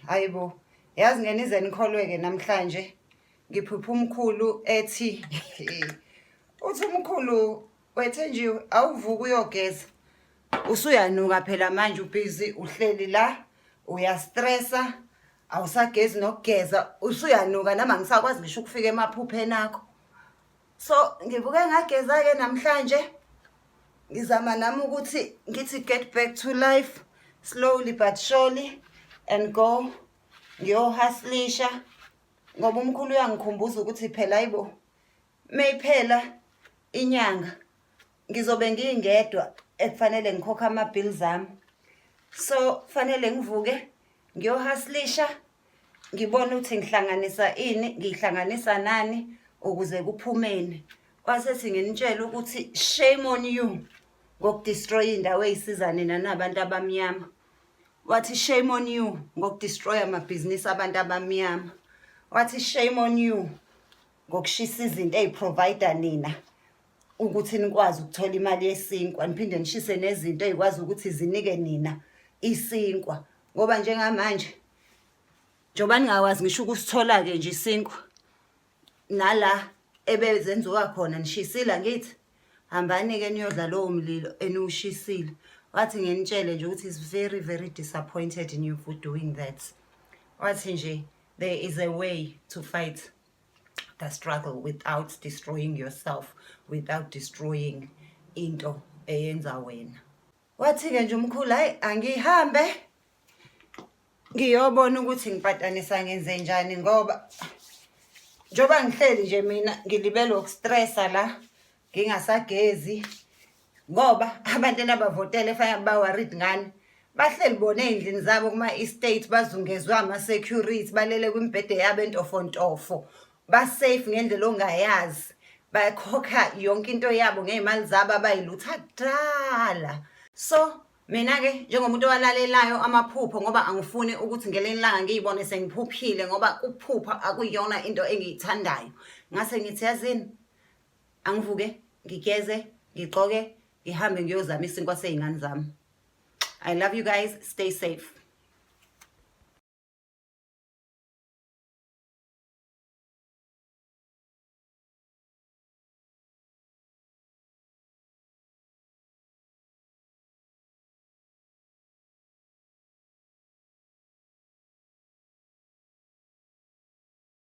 Hayibo, yazi ngenize nikholweke namhlanje ngiphupha umkhulu ethi, uthi umkhulu wethenjiwe, awuvuka uyogeza, usuyanuka phela manje, ubhizi uhleli la uyastressa, awusagezi nokugeza, usuyanuka, nami angisakwazi ngisho ukufika emaphupheni akho. So ngivuke ngageza-ke namhlanje, ngizama nami ukuthi ngithi get back to life slowly but surely and go ngiyohustlisha, ngoba umkhulu uyangikhumbuza ukuthi phela, ayibo, mayiphela inyanga ngizobe ngingedwa ekufanele ngikhokhe ama-bills ami. So fanele ngivuke ngiyohustlisha, ngibone ukuthi ngihlanganisa ini, ngihlanganisa nani ukuze kuphumeni. Kwasethi nginitshela ukuthi shame on you ngokudestroy indawo eyisiza nina nabantu abamnyama. Wathi shame on you ngokudestroy amabhizinisi abantu abamnyama. Wathi shame on you ngokushisa izinto ey'provide nina ukuthi nikwazi ukuthola imali yesinkwa, niphinde nishise nezinto ey'kwazi ukuthi zinike nina isinkwa, ngoba njengamanje njengoba ningakwazi ngisho ukusithola-ke nje isinkwa nala ebezenziwa khona, nishisile. Angithi hambani-ke niyodla lowo mlilo eniwushisile. Wathi nginitshele nje ukuthi is very very disappointed in you for doing that. Wathi nje there is a way to fight the struggle without destroying yourself, without destroying into eyenza wena. Wathi-ke nje umkhulu, hayi, angihambe ngiyobona ukuthi ngipatanisa ngenze njani, ngoba njengoba ngihleli nje mina ngilibele ukustressa la, ngingasagezi, ngoba abantu enabavotele fanele ba-worried ngani, bahleli bona ey'ndlini zabo kuma-estate, bazungezwe ama-security, balele kwimibhede yabo entofontofo, ba-safe ngendlela ongayazi, bakhokha yonke into yabo ngey'mali zabo abayilutha kudala. So mina-ke njengomuntu owalalelayo amaphupho, ngoba angifuni ukuthi ngelinye ilanga ngiyibone sengiphuphile, ngoba ukuphupha akuyona into engiyithandayo, ngase ngithi, yazini, angivuke ngigeze, ngigqoke, ngihambe ngiyozama isinkwa sey'ngane zami. I love you guys, stay safe.